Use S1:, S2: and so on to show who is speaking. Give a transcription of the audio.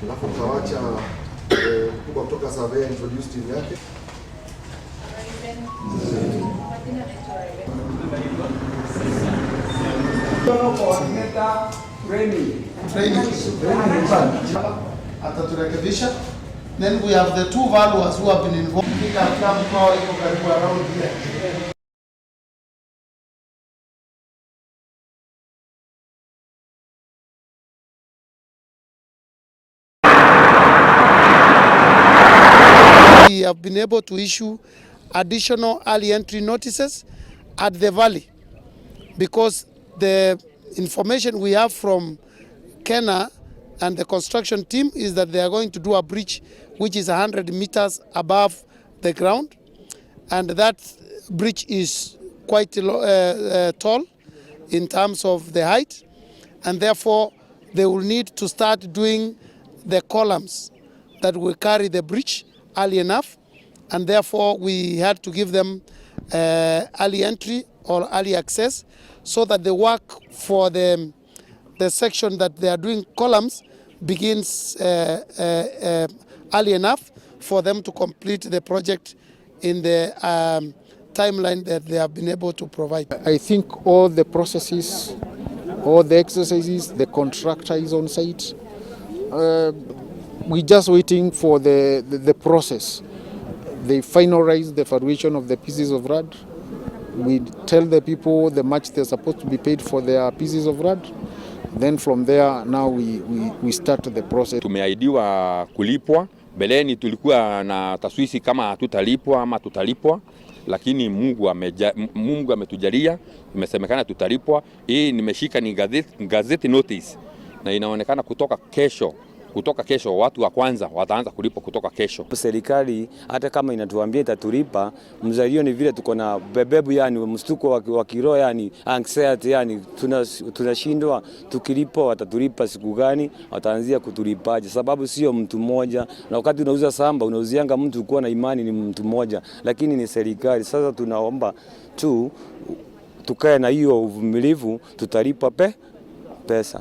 S1: Alafu utawacha mkubwa kutoka survey introduce team yake.
S2: Coordinator training.
S3: Training. Ataturekebisha. Then we have the two valuers who have been involved. Kila mkoa iko karibu around here. We have been able to issue additional early entry notices at the valley because the information we have from KeNHA and the construction team is that they are going to do a bridge which is 100 meters above the ground, and that bridge is quite tall in terms of the height, and therefore they will need to start doing the columns that will carry the bridge early enough, and therefore we had to give them early entry or early access so that the work for the section that they are doing columns begins early enough for them to complete the project in the timeline that they have been able to provide.
S4: I think all the processes, all the exercises, the contractor is on site. We're just waiting for the process. They finalize the valuation of the pieces of land. We tell the people the much they're supposed to be paid for their pieces of land. Then from there now we start the process.
S5: Tumeahidiwa kulipwa. Beleni tulikuwa na taswisi kama hatutalipwa ama tutalipwa, lakini Mungu ametujalia, imesemekana tutalipwa. Hii nimeshika ni gazeti notice na inaonekana kutoka kesho watu wa kwanza wataanza kulipwa kutoka kesho.
S6: Serikali hata kama inatuambia itatulipa, mzalio ni vile tuko na bebebu, yani mstuko wa kiroho, yani anxiety, yani tunashindwa tukilipo watatulipa siku gani, wataanzia kutulipaje? Sababu sio mtu mmoja, na wakati unauza samba unauzianga mtu kuwa na imani ni mtu mmoja, lakini ni serikali. Sasa tunaomba tu tukae na hiyo uvumilivu, tutalipa pesa.